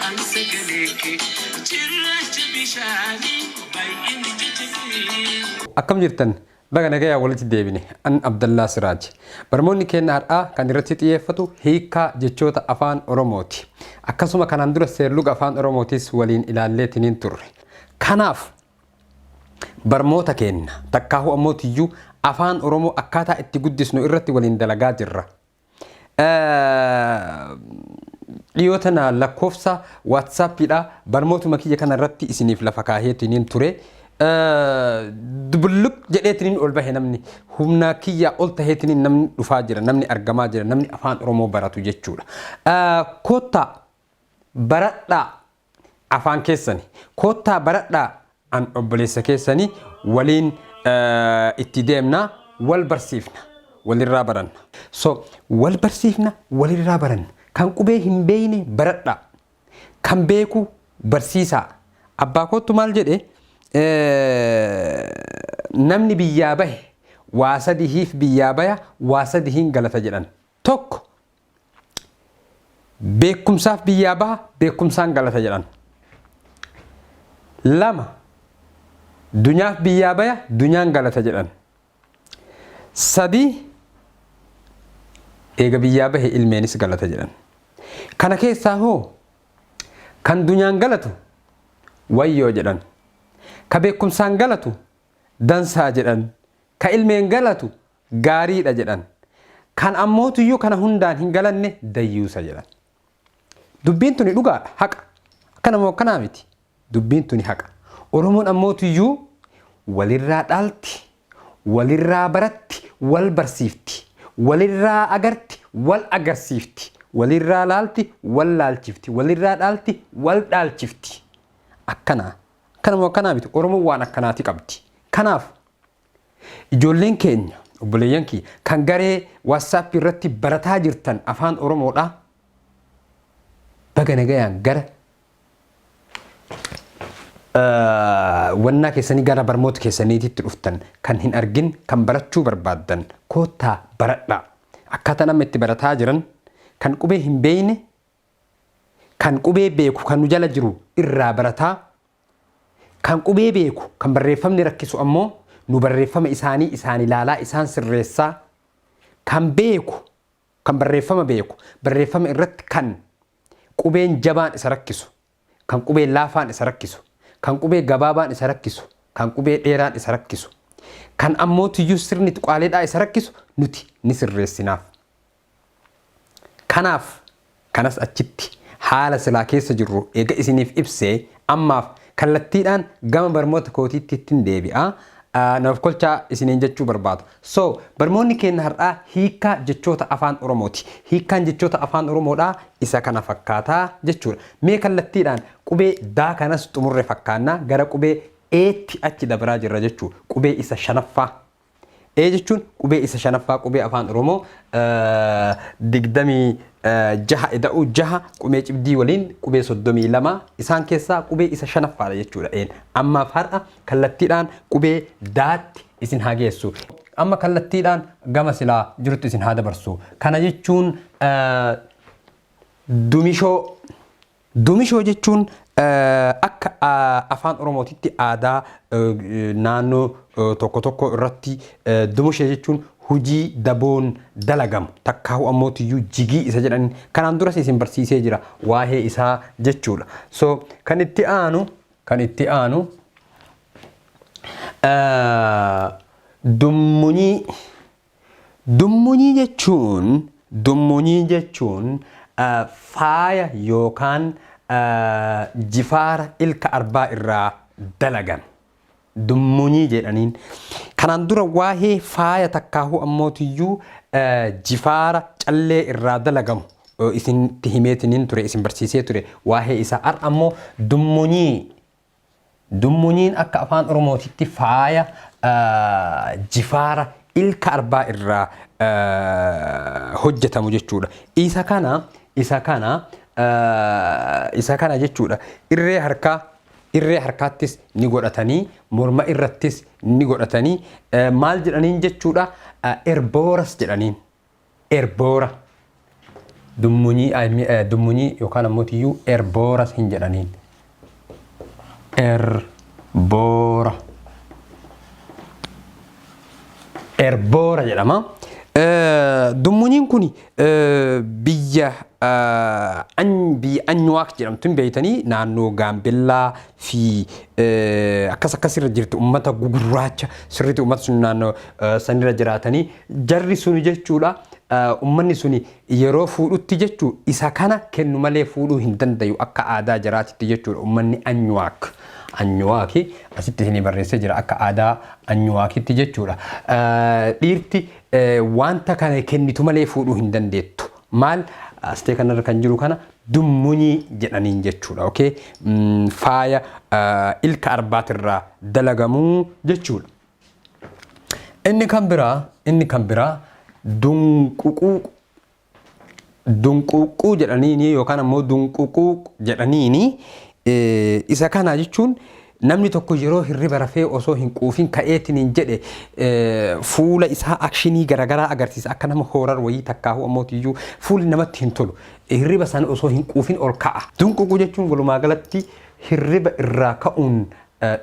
An sagalee kee cirracha bishaanii baay'inni jecha kee. Akkam jirtan? Baga nagayaan walitti deebine. An Abdallaa Siraaj. Barmoonni keenna har'aa kan irratti xiyyeeffatu hiikkaa jechoota Afaan Oromooti. Akkasuma kanaan dura seerluga Afaan Oromootis waliin ilaalleetiniin turre. Kanaaf barmoota keenna takkaahuu ammoo tiyyuu Afaan Oromoo akkaataa itti guddisnu irratti waliin dalagaa jirra. Dhiyoo tana lakkoofsa WhatsAppidha barmootuma kiyya kana irratti isiniif lafa kaaheetiniin ture. Dubulluq jedheetiniin ol bahe namni humna kiyya ol taheetiniin namni dhufaa jira, namni argamaa jira, namni Afaan Oromoo baratu jechuudha. Koottaa baradhaa afaan keessani. Koottaa baradhaa, an obboleessa keessani waliin itti deemna, wal barsiifna, walirraa baranna. So wal barsiifna, walirraa baranna. Kan qubee hin beeyne baradhaa. Kan beeku barsiisaa. Abbaa koottu maal jedhe? Namni biyyaa bahe waa sadihiif biyyaa baya, waa sadihiin galata jedhan. Tokko, beekumsaaf biyyaa baha, beekumsaan galata jedhan. Lama, dunyaaf biyyaa baya, dunyaan galata jedhan. Sadi, eega biyyaa bahe ilmeenis galata jedhan. Kana keessaa hoo kan dunyaan galatu wayyoo jedhan. Ka beekumsaan galatu dansaa jedhan. Ka ilmeen galatu gaariidha jedhan. Kan ammootuyyuu kana hundaan hin galanne dayyuusa jedhan. Dubbiin tuni dhugaadha, haqa. Akkana moo akkanaa miti? Dubbiin tuni haqa. Oromoon ammootuyyuu walirraa dhaalti, walirraa baratti, wal barsiifti. Walirraa agarti, wal agarsiifti. Walirraa laalti, wal laalchifti. Walirraa dhaalti, wal dhaalchifti. Akkana. Akkana moo akkanaa miti? Oromoon waan akkanaati qabdi. Kanaaf Ijoolleen keenya, obboleeyyan kiyya, kan garee WhatsApp irratti barataa jirtan Afaan Oromoodha, baga nagayaan gara wannaa keessanii, gara barmoota keessaniititti dhuftan. Kan hin argin, kan barachuu barbaaddan, koottaa baradhaa. Akkaataa nama itti barataa jiran, kan qubee hin beeyne, kan qubee beeku kan nu jala jiru irraa barataa. Kan qubee beeku, kan barreeffamni rakkisu ammoo nu barreeffama isaanii isaan ilaalaa isaan sirreessaa, kan beeku, kan barreeffama beeku, barreeffama irratti kan qubeen jabaan isa rakkisu, kan qubeen laafaan isa rakkisu, kan qubee gabaabaan isa rakkisu, kan qubee dheeraan isa rakkisu, kan ammoo tiyyuu sirni tuqaaleedhaa isa rakkisu nuti ni sirreessinaaf. Kanaaf kanas achitti haala silaa keessa jirru eega isiniif ibsee, ammaaf kallattiidhaan gama barmoota kootiittittin deebi'a. Na of kolchaa isiniin jechuu barbaada. So barmoonni keenna har'aa hiikkaa jechoota Afaan Oromooti. Hiikkaan jechoota Afaan Oromoodhaa isa kana fakkaataa jechuudha. Mee kallattiidhaan qubee daa kanas xumurre fakkaanna, gara qubee eetti achi dabraa jirra jechuu, qubee isa shanaffaa. E jechuun qubee isa shanaffaa, qubee Afaan Oromoo 26 ida'uu 6 qubee cibdii waliin qubee 32, isaan keessaa qubee isa shanaffaadha jechuudha. Een ammaaf har'a kallattiidhaan qubee daatti isin haa geessu. Amma kallattiidhaan gama silaa jirutti isin haa dabarsu. Kana jechuun dumishoo. Dumishoo jechuun akka Afaan Oromootitti aadaa naannoo tokko tokko irratti dumushee jechuun hojii daboon dalagamu takkaahu ammoo tiyyuu jigii isa jedhan, kanaan duras isin barsiisee jira waa'ee isaa jechuudha. So kan itti aanu dummunyii. Dummunyii jechuun faaya yookaan jifaara ilka arbaa irraa dalagame. Dummunyii jedhaniin. Kanaan dura waa'ee faaya takkaahuu ammootiyyuu jifaara callee irraa dalagamu isinitti himeetiniin ture, isin barsiisee ture waa'ee isaa. Har'a ammoo dummunyii. Dummunyiin akka Afaan Oromootitti faaya jifaara ilka arbaa irraa hojjetamu jechuudha. Isa kana jechuudha. Irree harkaattis ni godhatanii, morma irrattis ni godhatanii, maal jedhaniin jechuudha? Erbooras jedhaniin. Erboora. Dummunyii, dummunyii yookaan ammoo tiyyuu erbooras hin jedhaniin. Erboora. Erboora jedhama. Dummunyiin kun biyya biyya Anyuwaak jedhamtu hin beektanii, naannoo Gaambellaa fi akkas akkasirra jirti. Uummata gugurraacha sirriitti uummata sun naannoo sanirra jiraatanii jarri suni jechuudha. Uummanni suni yeroo fuudhutti jechuu isa kana kennu malee fuudhuu hin dandayu akka aadaa jaraatitti jechuudha, uummanni Anyuwaak. Anyuwaaki asitti isinii barreessee jira, akka aadaa Anyuwaakitti jechuudha. Dhiirti wanta kana kennitu malee fuudhuu hin dandeettu. Maal astee kanarra kan jiru kana dummunyii jedhaniin jechuudha. Okay? Faaya ilka arbaatirraa dalagamuu jechuudha. Inni kan biraa dunququu, dunquuqquu jedhaniini yookaan ammoo dunququu jedhaniini. Isa kana jechuun namni tokko yeroo hirriba rafee osoo hin quufin ka'eetiin hin jedhe fuula isaa action garaagaraa agarsiisa, akka nama horror wayii takkaahuu ammoo iyyuu fuulli namatti hin tolu, hirriba sana osoo hin quufin ol ka'a. Dunququu jechuun walumaa galatti hirriba irraa ka'uun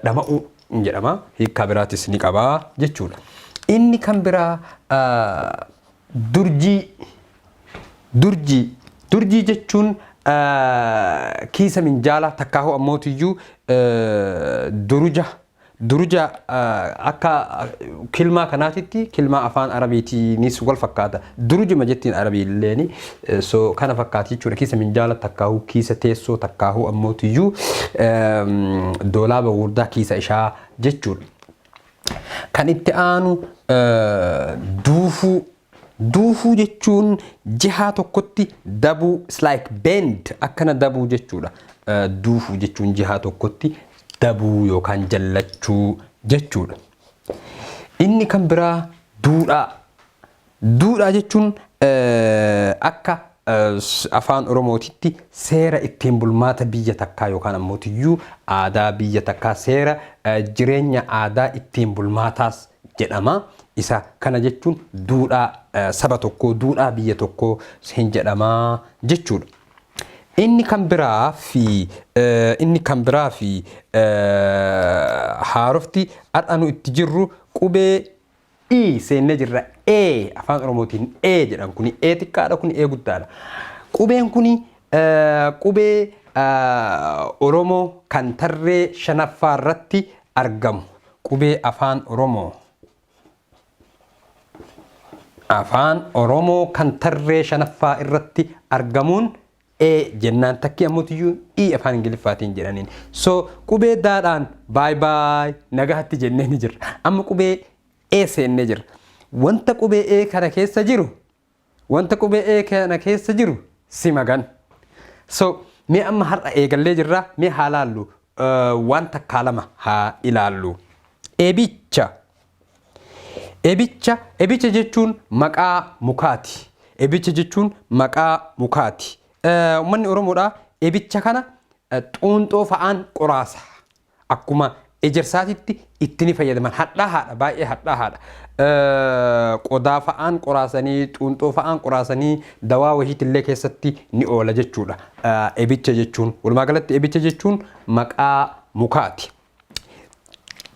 dhama'uu jedhama. Hiikkaa biraatis ni qabaa jechuudha. Inni kan biraa durjii. Durjii. Durjii jechuun kiisa minjaala takkaahuu ammootiyyuu duruja. Duruja akka kilmaa kanaatitti kilmaa afaan Arabiitiinis wal fakkaata. Durujuma jettiin Arabii illeeni, so kana fakkaati jechuudha. Kiisa minjaala takkaahuu kiisa teessoo takkaahuu ammootiyyuu doolaaba gurguddaa kiisa ishaa jechuudha. Kan itti aanu duufuu. Duufuu jechuun jihaa tokkotti dabuu, it's like bend, akkana dabuu jechuudha. Duufuu jechuun jihaa tokkotti dabuu yookaan jallachuu jechuudha. Inni kan biraa duudhaa. Duudhaa jechuun akka afaan Oromootitti seera ittiin bulmaata biyya takkaa yookaan ammoo aadaa biyya takkaa, seera jireenya aadaa ittiin bulmaataas jedhama. Isa kana jechuun duudhaa saba tokkoo, duudhaa biyya tokkoo hin jedhamaa jechuudha. Inni kan biraa fi haarofti har'a nu itti jirru qubee I seennee jirra. E afaan Oromootiin E jedhan. Kuni E xiqqaadha, kuni E guddaadha. Qubeen kuni qubee Oromoo kan tarree shanaffaa irratti argamu. Qubee afaan Oromoo. Afaan Oromoo kan tarree shanaffaa irratti argamuun E jennaan, takki ammotiyyuu E afaan Ingiliffaatiin jedhaniin. So qubee daadhaan baay baay, nagaatti jennee ni jirra. Amma qubee E seennee jirra. Wanta qubee E kana keessa jiru, wanta qubee E kana keessa jiru si magan. So mee amma har'a eegallee jirra, mee haa laallu, waan takkaa lama haa ilaallu. Ebicha. Ebicha, ebicha jechuun maqaa mukaati. Ebicha jechuun maqaa mukaati. Uummanni Oromoodhaa ebicha kana xuunxoo fa'aan qoraasa. Akkuma ejersaatitti itti ni fayyadaman. Hadhaahaadha, baay'ee hadhaahaadha. Qodaa fa'aan qoraasanii, xuunxoo fa'aan qoraasanii dawaa wahiitillee keessatti ni oola jechuudha. Ebicha jechuun walumaa galatti ebicha jechuun maqaa mukaati.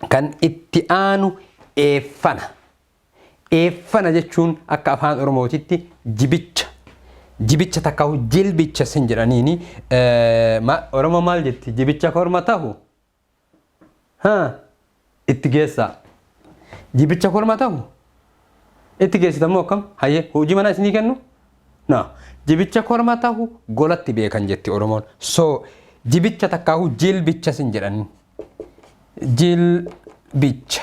Kan itti aanu eeffana. Eeffana jechuun akka afaan Oromootitti jibicha. Jibicha takka jilbicha sin jedhaniini. Oromoo maal jetti? Jibicha korma tahu? Haa, itti geessaa. Jibicha korma tahu? Itti geessitamoo akkam? Hayyee, hojii manaa isinii kennu? Na, jibicha korma tahu golatti beekan jetti Oromoon. So jibicha takkaahu jilbicha sin jedhaniin. Jilbicha.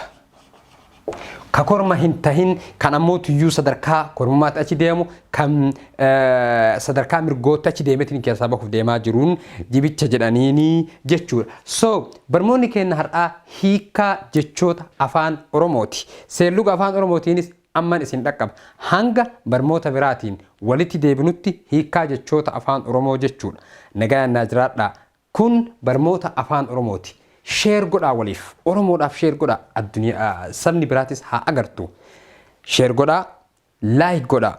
Ka korma hin tahin, kan ammoo tuyyuu sadarkaa kormummaatti achi deemu, kan sadarkaa mirgootti achi deemeetiin keessaa bahuuf deemaa jiruun jibicha jedhaniini jechuudha. So barmoonni keenya har'aa hiikkaa jechoota afaan Oromooti. Seerluga afaan Oromootiinis amman isin dhaqqaba. Hanga barmoota biraatiin walitti deebinutti, hiikkaa jechoota afaan Oromoo jechuudha. Nagayaan naa jiraadhaa. Kun barmoota afaan Oromooti. Share godhaa waliif. Oromoodhaaf share godhaa. Addunyaa sabni biraatis haa agartu. Share godhaa. Like godhaa.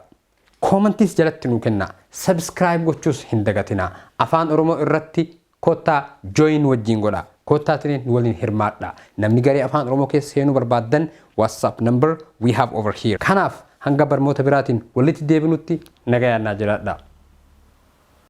Commentiis jalatti nuu kennaa. Subscribe gochuus hin dagatinaa. Afaan Oromoo irratti kottaa join wajjin godhaa. Kottaatiin waliin hirmaadhaa. Namni garee Afaan Oromoo keessa seenuu barbaaddan, WhatsApp number we have over here. Kanaaf hanga barnoota biraatiin walitti deebinutti nagayaan naa jiraadhaa.